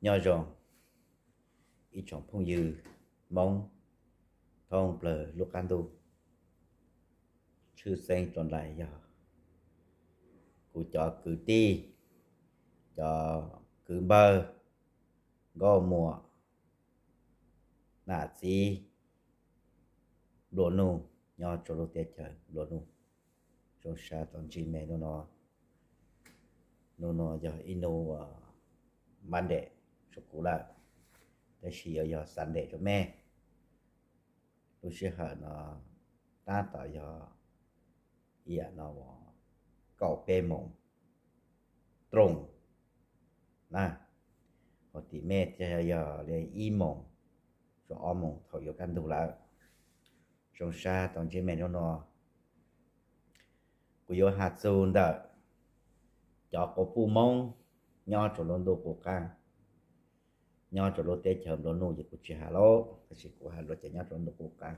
Nyob zoo ib tsoom phooj ywg Hmoob thoob plawg lub qab ntuj, tshwj xeeb rau nraim yog kuv cov kwv tij, cov kwv npawg, nkauj muam, nam txiv nplua nuj nyob rau lub teb chaws nplua nuj. Zoo sab tau ntsib mej hnub no. Hnub no yog ib hnub uas Monday rau kuv lawm, tab sis yuav yog Sunday rau mej. Lub sij hawm no tab tom yog ib yam no uas kaum peb moos rooj na, hos tim mej thiaj yog li ib moos txog ob moos thaum yuav kaj ntug lawm. Zoo sab tau ntsib mej hnub no. Kuv yuav has txug ntawm cov quas puj Moob nyob rau lub ntuj qub qaab, nyob rau lub teb chaws nplua nuj ces kuv tsis has lauj, tab sis kuv has luag cov nyob rau lub ntuj qub qaab.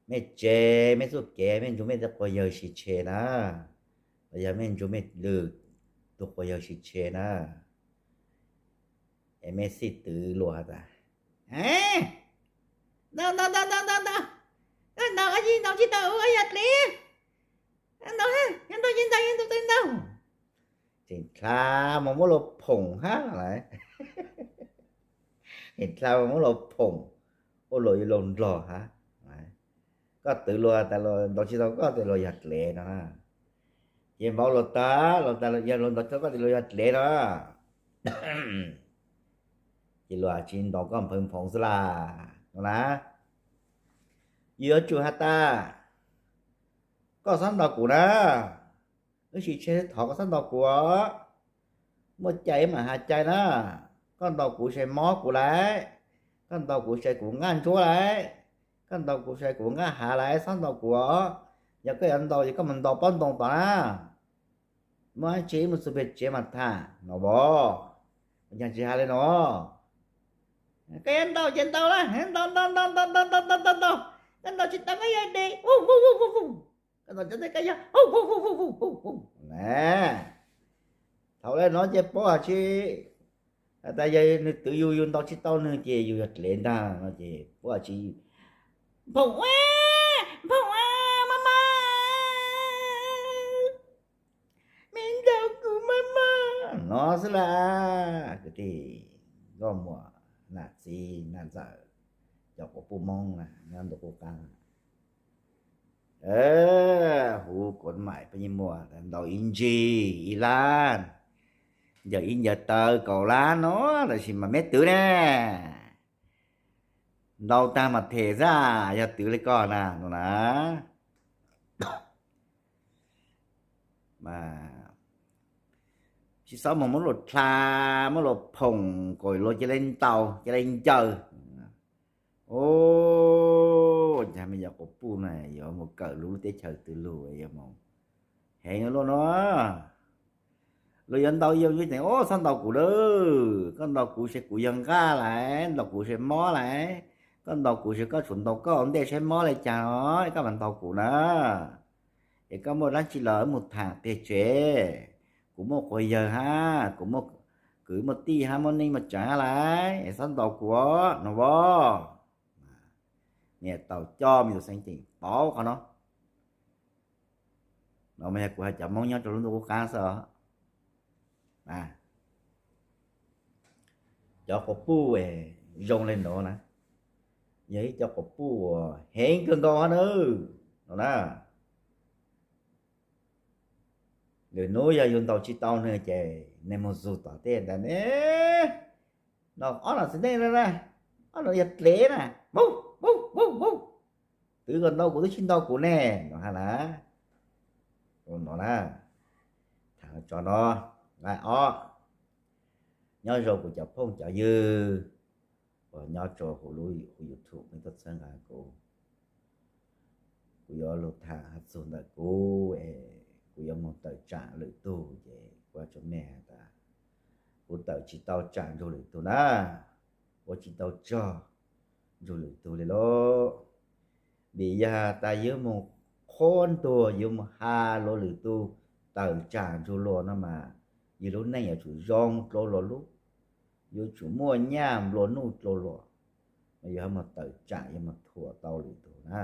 Mej tsev, mej txuj kev, mej nrug mej tej quas yawg sib tshe na, los yog mej nrug mej lwm tug quas yawg sib tshe na, es mej xij twv luag has tas, ntaus ntaus ntaus ntaus ntaus ntaus, koj ntaus koj tsis ntaus tsis tau ua yog dlev, ntaus, yog ntaus tsis ntaus yog ntaus tsis ntaus. Tseem dlha mus muab luag phoom hab lawm, tseem dlha mus muab luag phoom, ua luag yuav luag nplog hab. Koj twv luag tas luag ntaus tsis tau koj tes luag yog dlev no na. Ces npaum luag tas, luag tas yog luag ntaus tsis tau koj tes luag yog dlev no, ces luag tsis ntaus koj nphawv nphoov xwb las no na. Yus yuav tsum has tas, koj xob ntaus kuv na, wb sib tshe thov koj xob ntaus kuv os. Muaj cai wb mam has cai na. Koj ntaus kuv ces mob kuv lauj, koj ntaus kuv ces kuv nqaj ntsuab lauj, koj ntaus kuv ces kuv nqaj hav lauj, xob ntaus kuv os. Yog koj yuav ntaus ces koj mus ntaus pob ntoo tod na, muaj dab tsi wb mus txug pem tsev mas tham no as. Ua cas tsis has li no? Koj yuav ntaus ces ntaus lauj, ntaus ntaus ntaus ntaus ntaus ntaus ntaus ntaus, koj ntaus tsis tau koj yog dlev, koj ntaus tsis tau koj yog na. Thaum le no ces paub has tsis, has tas yog nws twv yus, yus ntaus tsis tau nws ces yus yog dlev ntag no ces paub has tsis, nphoom ua, nphoom ua, maj maj, mej ntaus kuv maj maj no xwb las. Kwv tij nkauj muam, nam txiv nam ntxawm, cov quas puj Moob na nyob ntuj qub qaab, huv kuv maim peb yeej muaj ntaus ib ntsig ib lab, ncaws ib ncaws taw kaum lab no, tab sis mas meb twv ne, ntaus tag mas them xwb, yog twv li koj na no na. Tsis txhob mus muab luag dlha, muab luag phoom kom luag cia li ntaus cia li ncaws. Ua cas mej cov quas puj na yuav mus kawm lub teb chaws twg lug, yuav mus heev luaj no. Luag yuav ntaus yus, yus tseem, o, txhob ntaus kuv lawm, koj ntaus kuv ces kuv yog nqaj lauj, ntaus kuv ces mob lauj, koj ntaus kuv ces koj tsum ntaus koj ua ntej saib mob li cas os, koj mam ntaus kuv na. Es koj muaj dab tsi los wb mus tham pem tsev, kuv muaj quas yawg hab, kuv muaj kwv muaj tij hab, muaj neej muaj tsav hab lauj, es txhob ntaus kuv os no as. Niam tau coj me tus xeeb ceem paub qhov no. No mas yog kuv hais cov Moob nyob rau lub ntuj qub qaab xwb os. Cov quas puj zoo li no na, yog ib cov quas puj uas heev kawg nkaus hab na, no na. Lwm hnub yog yus ntaus tsis tau nws ces nws mus zug tom tej ntawd ne, no ob no txiv neej na, ob no yog dlev na, twv kom ntaus kuv twb tsis ntaus kuv ne, no hab na. No na, tham tso no, nqai ob, nyob zoo kuv cov phooj cov ywg uas nyob rau huv lub huv YouTube mej tuaj txhawb nqa kuv. Kuv yuav lug tham has txug ntawm kuv, kuv yuav moog tawm tsaam lwm tug ces kuv has rua mej has tas, kuv tawm tsis tau tsaam nrug lwm tug na, ua tsis tau tsaam nrug lwm tug li lauj. Vim yog has tas yuav moog qhuab ntuas, yuav moog has luag lwm tug tawm tsaam nrug luag no mas yus lub neej yuav tsum zoo dlua luag lub. yuav tsum muaj nyaj nplua nuj dlua luam, mas yog mus tawm tsam yog mus thuam tau lwm tus na.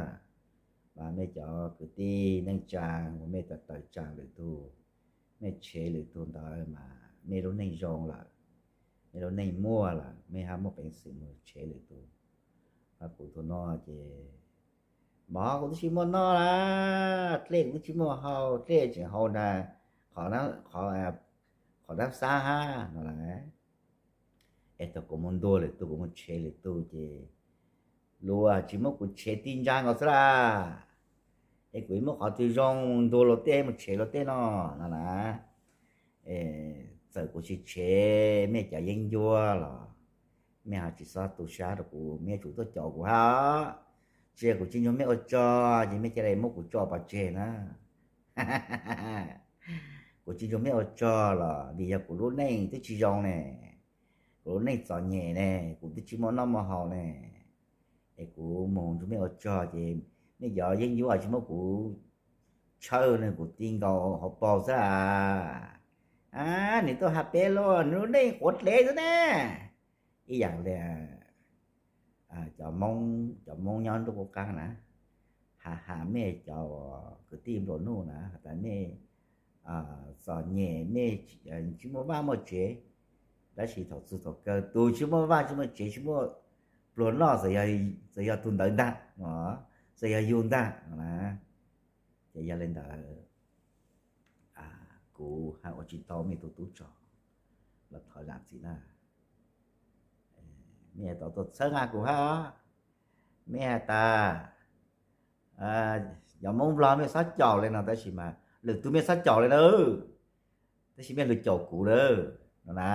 Mas mej cov kwv tij neej tsa uas mej tawm tsam lwm tus, mej tshev lwm tus ntawd mas mej lub neej zoo lawm, mej lub neej muaj lawm, mej hab muaj peev xwm mus tshev lwm tus. Mas kuv tus no ces, mov kuv twb tsis muaj noj la, dlej kuv twb tsis muaj hau, dlej tseem hau ntag, qhov dab xab hab no la. Es thaum kuv mus ntuas lwm tus, kuv mus tshev lwm tus ces luag tsis muab kuv tshev tij ntsa nkaus xwb la. Es kuv muab qhov twg zoo ntuas luag tej, mus tshev luag tej no, no na. Txawm kuv tsis tshev mej cov yeeb ncuab los mej ho tsis xob tu sab rau kuv, mej yuav tsum tuaj caum kuv hab. Tsis yog kuv tsis ntsuag mej ua tsog ces mej ca le muab kuv tso pov tseg na. Kuv tsis ntsuag mej ua tsog los vim yog kuv lub neej twb tsis zoo ne, kuv lub neej txom nyem ne, kuv twb tsis muaj noj muaj haus ne, es kuv mus ntsuag mej ua tsog ces mej cov yeeb ncuab tsis muab kuv tshawb ne, kuv ti nkaus hauv paus xwb a. Nws tuaj has peb luag, nws lub neej quav dlev xwb ne. Ib yam li cov Hmoob, cov Hmoob nyob ntuj qub qab na, has has mej cov kwv tij nplua nuj na, has tas mej txom nyem, mej tsis muaj vaj muaj tsev, tab sis thaum txug thaum kawg tus tsis muaj vaj tsis muaj tsev tsis muaj pluag noj txawm yog tus ntawd ntag, txawm yog yus ntag na. Ces yog li ntawd kuv has ua tsis tau mej tus tub rog los thov zam txim na. Mej tau tuaj txhawb nqa kuv hab, mej has tas cov Hmoob Nplog mej xob caum li no, tab sis mas lwm tus mej xob caum li na, tab sis mej lug caum kuv lawm no na.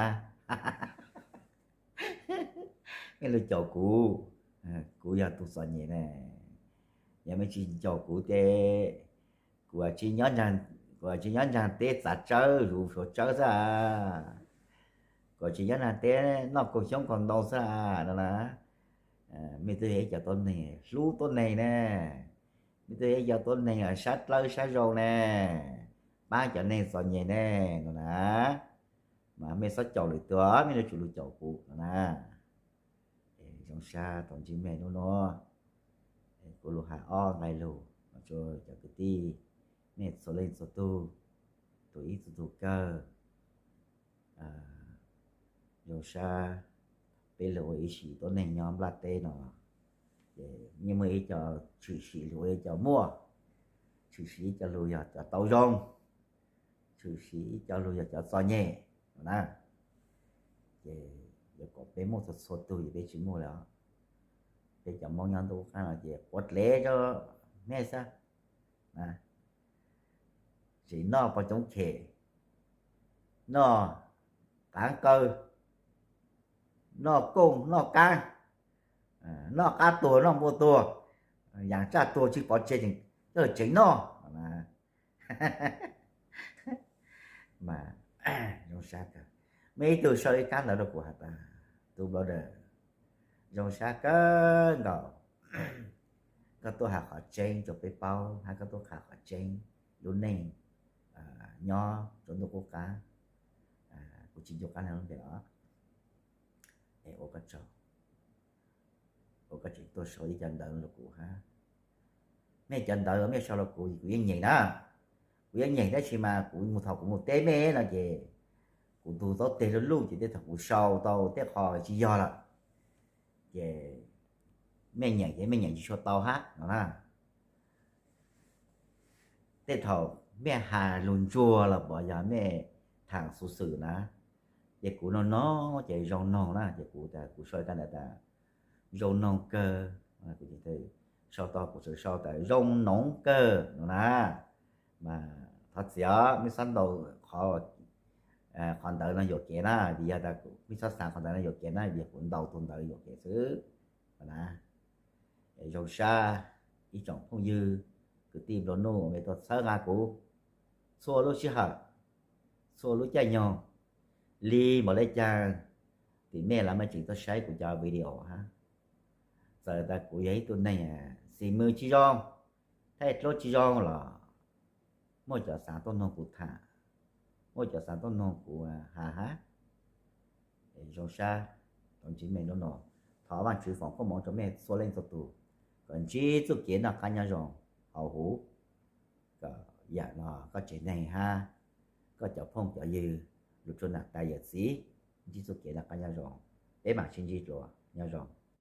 Mej lug caum kuv, kuv yog tus txom nyem ne, yog mej tsis caum kuv ces kuv tsis, kuv tsis nyob nraag teb txav tsawb zuv suav tsawb xwb a, kuv tsis nyob nraag teb noj kaug xyoob kaug ntoo xwb a no na. Mej twb yog ib co tuab neeg hlub tuab neeg ne, mej twb yog ib co tuab neeg sab dlawb sab zoo ne, pab cov neeg txom nyem ne no na. Mas mej xob caum lwm tus, mej yuav tsum lug caum kuv no na. Zoo sab tau ntsib mej hnub no, kuv lug has ob nqai lug rua cov kwv tij, mej txhua leej txhua tug, tug ib tug tug kawg. Zoo sab peb lug ua ib sim tuab neeg nyob nplaj teb no, ces yeej muaj ib co tshwm sim lug ua ib co muaj, tshwm sim ib co lug yog cov tau zoo, tshwm sim ib co lug yog cov txom nyem no na. Ces yuav kom peb muaj txhua txhua tug ces peb tsis muaj li os. Peb cov Hmoob nyob ntuj qub qab no ces quav dlev rau mej xwb. Tseem noj pov coob khem, noj qaav kaw, noj kooj noj kaab, noj qab tuag noj npua tuag, yaam tsaj tuag tsis pov tseg, coj tsev noj. Mas zoo sab kawg, muaj ib tug sau ib kab ntawv rau kuv has tas, tub brother, zoo sab kawg nkaus koj tuaj has qhov tseeb rau peb paub hab koj tuaj qha qhov tseeb lub neej nyob rua ntuj qub qab. Kuv tsis ncu qab lub npe los, es ua koj tsaug, ua koj tseem tuaj sau ib co ntawv rau kuv hab. Mej cov ntawv mej sau rau kuv, kuv yeej nyeem na, kuv yeej nyeem, tab sis mas kuv mus, thaum kuv mus teb mej no ces kuv tus taub teg luj luj ces tej thaum kuv sau tau tej qho tsis yog lawm, ces mej nyeem ces mej nyeem tsis tshua tau hab no na. Tej thaum mej has lug ntsuag los puas yog mej thaam xuv xwm na, ces kuv noog noog ces zoo noog na, ces kuv, kuv sau ib kab ntawv tas zoo noog kawg, sau tau kuv txawm sau tas zoo noog kawg no na. Mas thov txim os, mej xob ntaus qhov ntawv no yuam kev na, vim yog tas mej xob xav qhov ntawv no yuam kev na, vim yog kuv ntaus tus ntawv yuam kev xwb na. Zoo sab ib tsoom phooj ywg kwv tij nplua nuj mej tuaj txhawb nqa kuv txhua lub sij hawm, txhua lub caij nyoog, li npaum le caag tim mej los mej tseem tuaj saib kuv cov video hab. Txawm tas kuv yog ib tug neeg xis mws tsis zoo, thaij dluab tsis zoo los muaj cov xaav tuaj noog kuv tham, muaj cov xaav tuaj noog kuv has hab. Zoo sab, tau ntsib mej lub no. Thov Vaajtswv foom koob moov rua mej txhua leej txhua tug, kom ntsib txuj kev noj qaab nyob zoo hauv huv, kom yaam no koj tsev neeg hab koj cov phooj cov ywg, lug rua nam tais yawm txiv, ntsib txuj kev noj qaab nyob zoo. Peb maam sib ntsib dlua, nyob zoo.